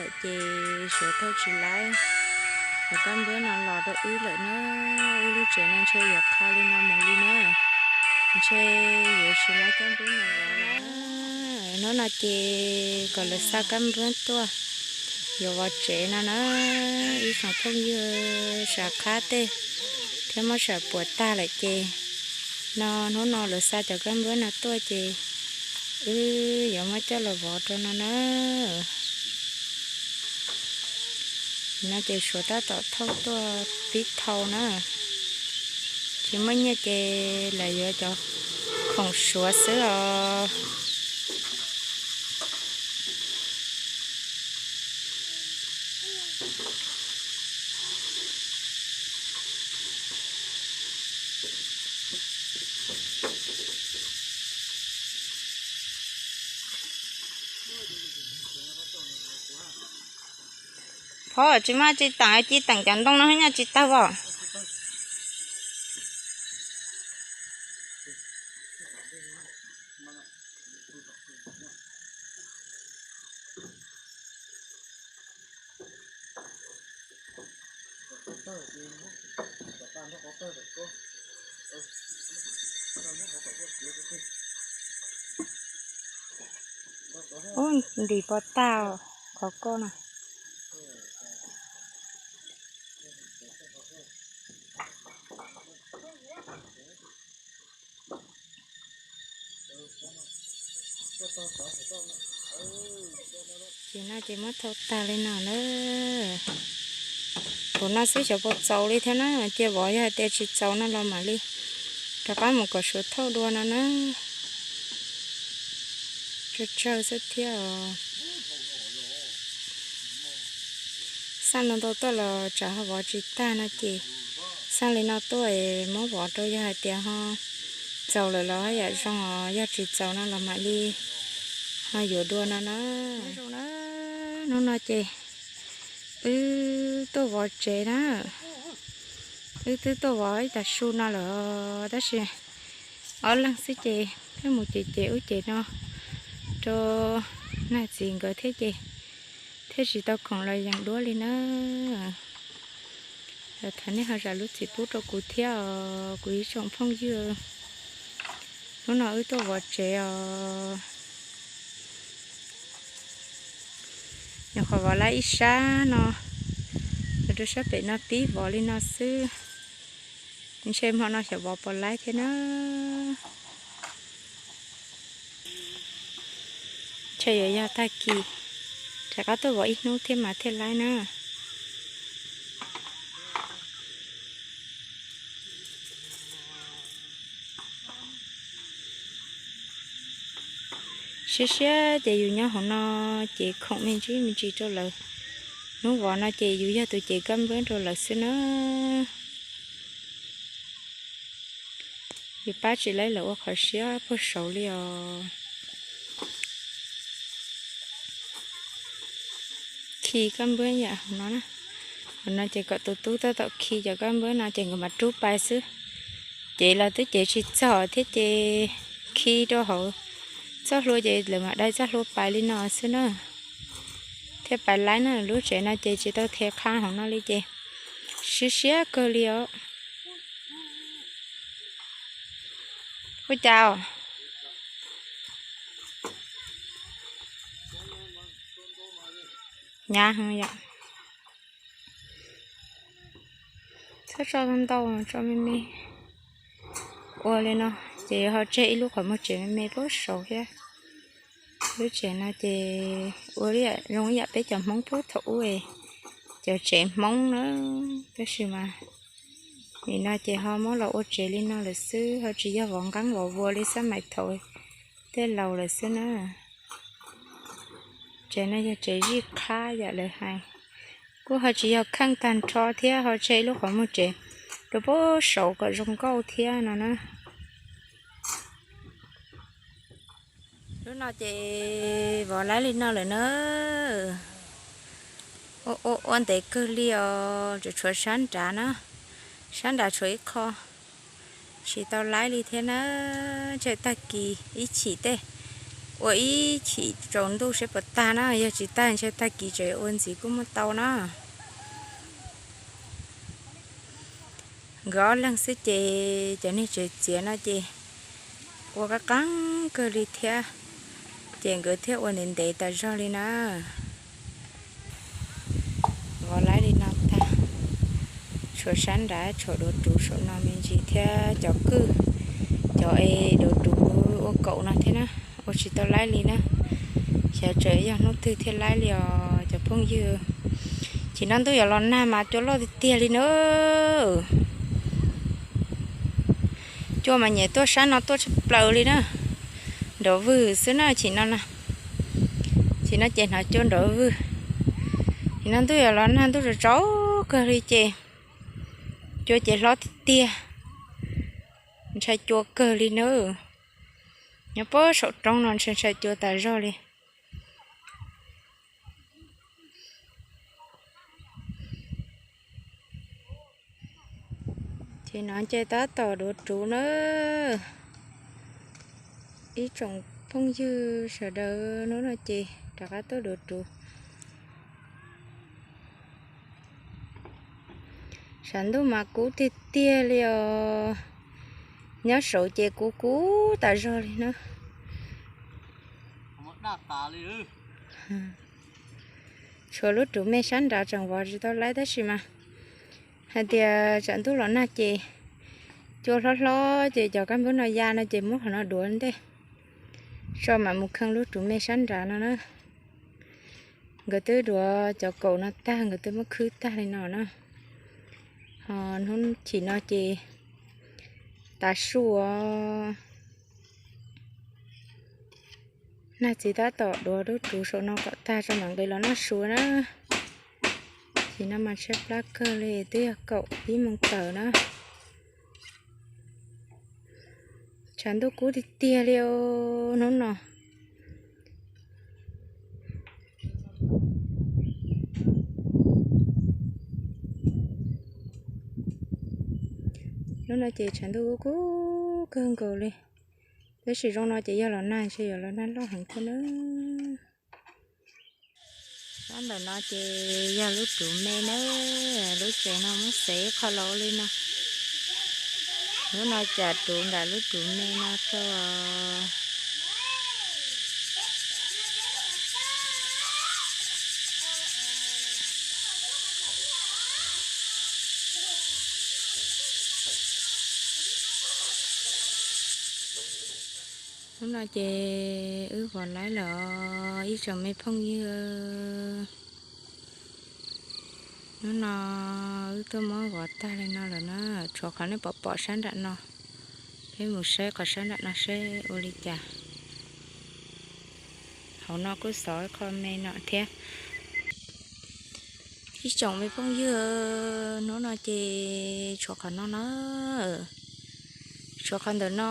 Ces Suav thauj tsis laib cov kab npwb no los rau wb lawm na. Wb lub tsev no ntshe yuav qha li no mus li na. Ntshe yuav tsis laib kab npwb no los lawm. Hnub no ces kom lawv xa kab npwb tuaj yuav vov tsev no na. Ib tsoom phooj ywg sawv qab tej thiab muab sawv puas tag lawm ces no hnub no lawv xa cov kab npwb no tuaj ces wb yuav muab coj los vov rau no na. No ces Suav tab tom thauj tuaj pib thau na. Tsis muaj nyiaj ces lawv yuav cov khoom Suav xwb os. Phauj, tsis muaj tsis teem, ci teem cov ntoo no nyaj tsis tawg os. Ub, ntim pov tag qhov ko na. Ces no ces muab thau tag li no na. Thaum no xwb xyov puas txaus li thiab na, cia vov yog hais tias tsis txaus no los mam li rov qab mus kom Suav thauj dua no na. Tsawg tsawg xwb thiab os. Xaj ntau ntau tuaj los tsam ho vov tsis tag no ces xaj li no tuaj es muab vov rau yog hais tias ho txaus lawm los yam zoo os, yog tsis txaus no los mam li ho yuav dua no na. Hnub no ces wb tuaj vov tsev na, wb twb tuaj vov ib tag su no lawm tab sis ob leeg xwb ces pheej mus ces ces ub ces no rau nag txiv nkawd thiab ces thiaj tsis tau khoom los yees duab li na. Thov nej ho zam lub txim pub rau kuv thiab os kuv ib tsoom phooj ywg. Hnub no wb tuaj vov tsev os. Nyuam qhuav vov lawm ib sab no, rau sab pem no pib vov li no xwb. Ntshe hmo no xyov vov puas laib thiab na. Ntshe yuav yog tag kis, rov qab tuaj vov ib hnub thiab mas thiaj laib na. Siab siab ces yus nyob hauv no ces khoom me ntsis me ntsis rau lawv. Hnub vov no ces yus yog tus cev kab npab rau lawv xwb na. Yus pab tsis laib lawv ua qhov siab puag saud li os. Khi kab npab yam hauv no na. Hauv no ces kom tus tub tab tom khi cov kab npab no ces nkawd mam rub pais xwb. Cev los twb cev tsis txog thiab ces khi rau hauv txoj hlua ces lawv mam dai txoj hlua pais li no xwb na. Thiaj pais laib na, lub tsev no ces tsis tau the qha hauv no li ces siab siab kawg li os. Ua cas os? Hnyav heev yom. Txhob tso ntau, tso me me. Ua li no ces ho tseg ib lub qhov muag tsev me me puag saud thiab. Lub tsev no ces ua zoo ib yam peb cov Hmoob puag thaum ub, cov tsev Hmoob na. Tab sis mas nim no ces ho muab los ua tsev li no lawm xwb, ho tsis yog vov nqeeb vov vuas li xab mais thaum tej laus lawm xwb na. Tsev no yog tsev zij qhab yam lawv hais, kuj ho tsis yog kheej tag nrho thiab, ho tseg ib lub qhov muag tsev rau puag saud kom zoo nkauj thiab no na. Lub no ces vov laib li no lawm na. Ua ua ua ntev kawg li os, tsuas tshuav sab nrad na, sab nrad tshuav ib qho tsis tau laib li thiab na. Tsam tag kis ib chim tej Ua ib chim tsaus ntuj seb puas tag na, yog tsis tag ntshe tag kis tseem ua ntxiv kuj muaj tau na. Nkawd ob leeg xwb ces cov niag tsev txiav no ces ua qab qeeb kawg li thiab, ces nkawd thiaj ua ntev ntev tas zog li na. Vov laib li no tag, tshuav sab nrad tshuav duav ruv saum no me ntsis thiab cov kwj, cov es duav ruv ua kaum no thiab na, ua tsis tau laib li na. Xyov tseem yog hnub twg thiaj laib li os cov phooj ywg. Chim no ntuj yuav los nag mas cua loj tiag tiag li na. Cua mas nyem tuaj sab no tuaj tshaj plaws li na. Nrov vwg xwb na chim no na. Chim no ces hnov cua nrov vwg. Chim no ntuj yuav los nag ntuj tsaus tsaus kawg li ces cua ces hlob tiag tiag. Ntshai cua kawg li na. Nyob puag saum roob no ntshai ntshai cua tas zog li. Ces no ces tab tom duav ruv na. Ib tsoom phooj ywg sawv daws hnub no ces rov qab tuaj duav ruv. Sav ntuj mas kub tiag tiag li os. Nyob saud ces kub kub tas zog li na. Tshuav lub ruv me sab nrad tseem vov tsis tau laib tab sis mas hais tias tsam ntuj los nag ces cua hlob hlob ces cov kab npwb no ya no ces muab qhov no duav ntej tso mam mus kheej lub ruv me sab nrad no na. Nkawd twb duav cov kaum no tag, nkawd twb muab khwb tag li no na. Ho hnub chim no ces tav su os. Nag txiv tab tom duav lub ruv saum no kom tag tso mam nqis los noj su na. Chim no mas tshaib plab kawg li, twb yog kaum ib moos tawm na. Tshav ntuj kub tiag tiag li os hnub no. Hnub no ces tshav ntuj kub kub kawg nkaus li. Tab sis zoo no ces yog los nag ntshe yuav los nag loj heev thiab na. Sab ntawm no ces yog lub ruv me na, lub tsev no muab xev qhov los ua li no. Lub no cas ruv nram lub ruv me no rau. Hnub no ces wb vov laib lawm ib tsoom me phooj ywg. Hnub no wb tuaj muab vov tag li no lawm na, tshuav qhov nej pom pom sab nram no. Peb mus saib qhov sab nram no seb ua li cas. Hauv no kuj xov ib qho me no thiab. Ib tsoom me phooj ywg, hnub no ces tshuav qhov no na. Tshuav qhov ntawm no,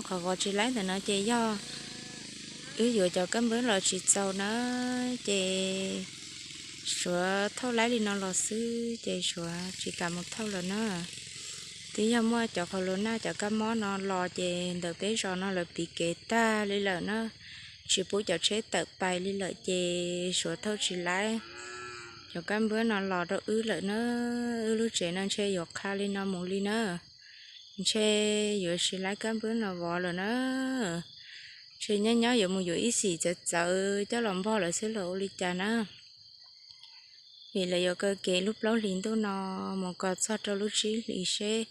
qhov vov tsis laib ntawm no ces yog wb yuav cov kab npwb los tsis txaus na, ces suav thauj laib li no los xwb ces suav tsis kam mus thauj lawm na. Twb yog muaj cov qhov lus naj cov kab mob no los ces ntawm peb zos no lawv piv kev tag li lawm na, tsis pub cov tsheb tawm pais li lawm ces suav thauj tsis laib. Cov kab npwb no los rau wb lawm na, wb lub tsev no ntshe yuav qha li no mus li na. Ntshe yuav tsis laib kab npwb no vov lawm na. Ntshe nyob nyob yuav mus yuav ib xim txawv txawv coj los npog lawm xwb los ua li cas na. Vim lawv yuav kaw kev lub plaub hlis ntuj no mus kom txog rau lub tsib hlis seb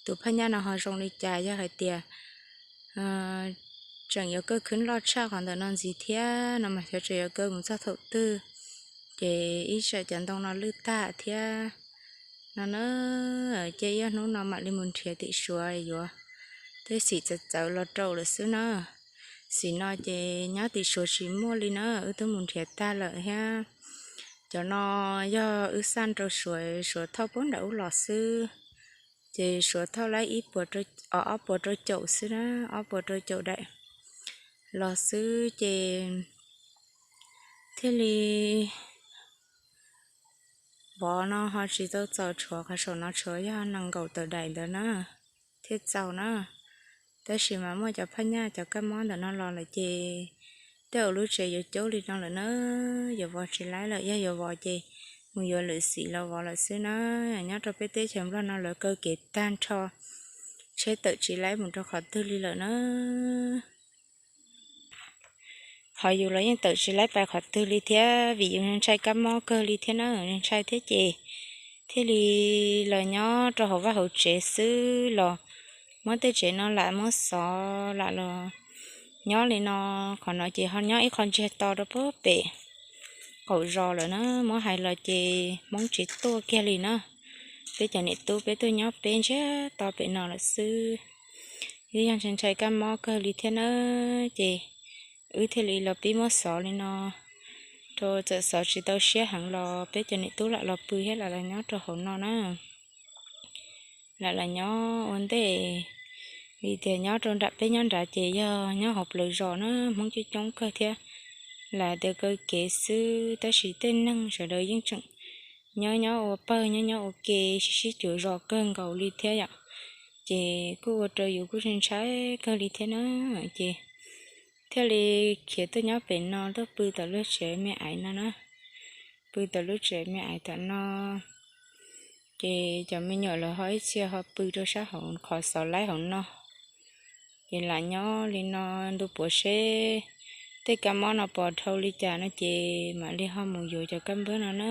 tus phaj nyaj no ho zoo li cas. Yog hais tias tseem yuav kaw khwb loj tshaj qhov ntawm no ntxiv thiab no mas xyov tseem yuav kaw mus txog thaum twg, ces ib tsam cov ntoo no lwj tag thiab no na. Ces ib hnub no mam li mus nrhiav tim suav yuav tej xim txawv txawv los rau lawm xwb na. Xim no ces nyob tim suav tsis muaj li na, wb twb mus nrhiav tag lawm thiab. Cov no yog wb xaj rau suav, suav thauj puag nram ub los xwb. Ces suav thauj laib ib puas, ob puas rau caum xwb na, ob puas rau caum daim los xwb ces thiaj li vov no ho tsis tau txaus, tshuav qhov saum no tshuav yog nees nkaum tawm daim ntawd na thiaj txaus na. Tab sis mas muaj cov phaj nyaj cov kab mob ntawm no los lawm ces Tej zaum lub tsev yuav caub li no lawm na, yuav vov tsis laib lawm, yog yuav vov ces mus yuav lwm xim los vov lawm xwb na. Nyob rau peb teb chaws Nplog no lawv kaw kev tag nrho, tsheb tawm tsis laib mus rau qhov twg li lawm na. Qhov yus los yeej tawm tsis laib pais qhov twg li thiab vim yus ntshai kab mob kawg li thiab na, ntshai thiab ces thiaj li los nyob rau hauv vaj hauv tsev xwb los muab tej tsev no lam muab xov lam los nyob li no. Qhov no ces ho nyob ib qho ntsiag to rau pem qaum zos lawm na, muab hais los ces Hmoob tsis tuaj kiag li na. Peb cov niam tub peb tuaj nyob peb ntsiag to pem no lawm xwb. Twb yog ntshai ntshai kab mob kawg li thiab na, ces wb thiaj li los pib muab xov li no rau, txawm xov tsis tau siab heev los peb cov niam tub lam los pw thiab lam los nyob rau hauv no na. Lam los nyob ua ntej, vim tias nyob rau nram peb nyob nrad ces yog nyob hauv plawv zos na, Hmoob coob coob kawg thiab. Lam tias kaw kev xwb tab sis tej neeg sawv daws yeej tseem nyob nyob ua pawg nyob nyob ua ke sib sib cuav zos kawg nkaus li thiab yom. Ces kuj ua rau yus kuj ntshai kawg li thiab na, ces thiaj li khiav tuaj nyob pem no tuaj pw tom lub tsev me aiv no na, pw tom lub tsev me aiv tom no. Ces cov me nyuam lawv ho ib txhia ho pw rau sab hauv qhov xov laib hauv no. Ces lam nyob li no ntu puav seb tej kab mob no pos dhau li cas no ces mam li ho mus yuav cov kab npawb no na.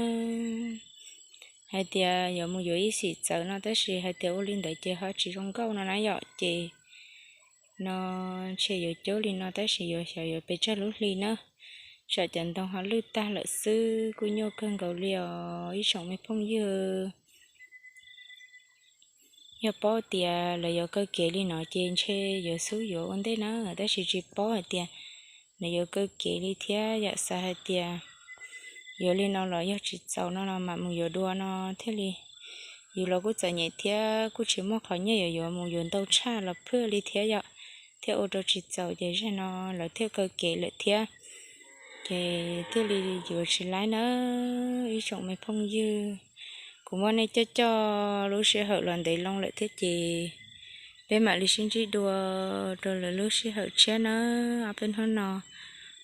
Hais tias yuav mus yuav ib xim txawv no tab sis hais tias ua li ntawd ces ho tsis zoo nkauj no na yom. Ces no ntshe yuav caub li no tab sis yuav xyov yuav pes tsawg lub hli na, tsam cov ntoo ho lwj tag lawm xwb, kuj nyuaj kawg nkaus li os ib tsoom me phooj ywg. Yog paub tias lawv yuav kaw kev li no ces ntshe yuav xub yuav ua ntej na, tab sis tsis paub hais tias lawv yuav kaw kev li thiab yam xav hais tias yuav li no los yog tsis txaus no los mam mus yuav dua no thiaj li. Yus los kuj txom nyem thiab kuj tsis muaj qhov nyiaj yuav yuav mus yuav ntau tshaj los phwj li thiab yom, thiaj ua rau tsis txaus ces zaum no lawv thiaj kaw kev lawm thiab. Ces thiaj li yuav tsis laib na ib tsoom me phooj ywg. Kuv muab nej coj coj lub sij hawm los ntev loo lawm thiab ces peb mam li sib ntsib dua rau lwm lub sij hawm tshiab na. Ob peb hnub no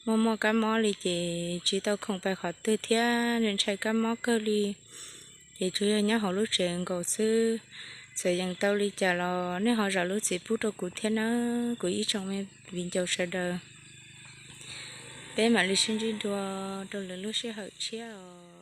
muaj muaj kab mob li ces tsis tau khoom pais qhov twg thiab ntshai kab mob kawg li. Ces tsuas yog nyob hauv lub tsev nkaus xwb. Txawm yeem tau li cas los nej ho zam lub txim pub rau kuv thiab na, kuv ib tsoom me viv ncaus sawv daws. Peb mam li sib ntsib dua rau lwm lub sij hawm tshiab os.